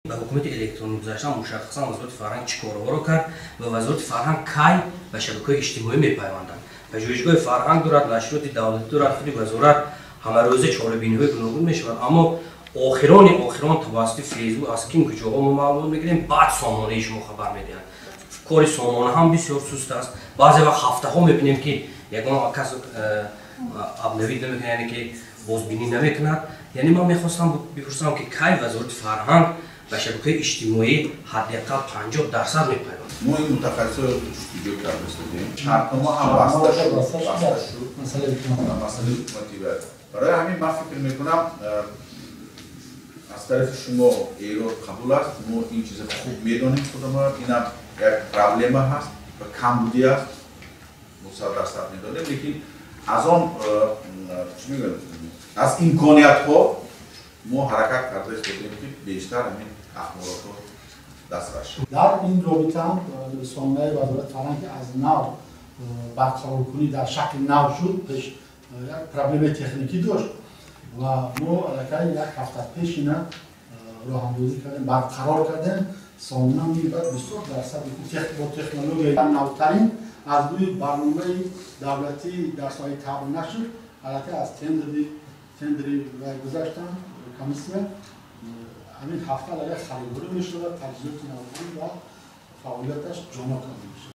Ба ҳукумати электронӣ гузаштан, мушаххасан Вазорати фарҳанг чӣ корҳоро кард ва Вазорати фарҳанг кай ба шабакаҳои иҷтимоӣ мепайвандад? Пажӯҳишгоҳи фарҳанг дорад, нашриёти давлатӣ дорад, худи вазорат ҳамарӯза чорабиниҳои гуногун мешавад, аммо охирони охирон тавассути Фейсбук аз ким куҷоҳо мо маълумот мегирем, баъд сомонаи шумо хабар медиҳанд. Кори сомона ҳам бисёр суст аст. Баъзе вақт ҳафтаҳо мебинем, ки ягон кас обновить намекунад, яъне ки бозбинӣ намекунад. Яъне ман мехостам бипурсам, ки кай Вазорати фарҳанг ба шабакаи иҷтимоӣ ҳадди ақал 50% мепайвандад? Мо ин мутахассисро ҷустуҷӯ карда истодем, шартнома ҳам баста шуд, масъалаи ҳукуматӣ. Барои ҳамин ман фикр мекунам, аз тарафи шумо эрод қабул аст. Мо ин чиза хуб медонем худамон, инам як проблема ҳаст ва камбудӣ аст, мо 100% медонем, лекин аз он чӣ мегӯям, аз имкониятҳо мо ҳаракат карда истодем, ки бештар ҳамин ахборотро дастрас шавад. Дар ин робита ҳам сомонаи Вазорати фарҳанг аз нав барқароркунӣ дар шакли нав шуд. Пеш як проблемаи техникӣ дошт ва мо аллакай як ҳафта пеш ина роҳандозӣ кардем, барқарор кардем. Сомона мебад бисёр дарсад бо технологияи навтарин аз рӯи барномаи давлатӣ дар соҳаи табъ нашр аллакай аз тендери гузаштан комиссия. Ҳамин ҳафта аллакай харидорӣ мешавад таҷҳизоти навтарин ва фаъолияташ ҷоно карда мешавад.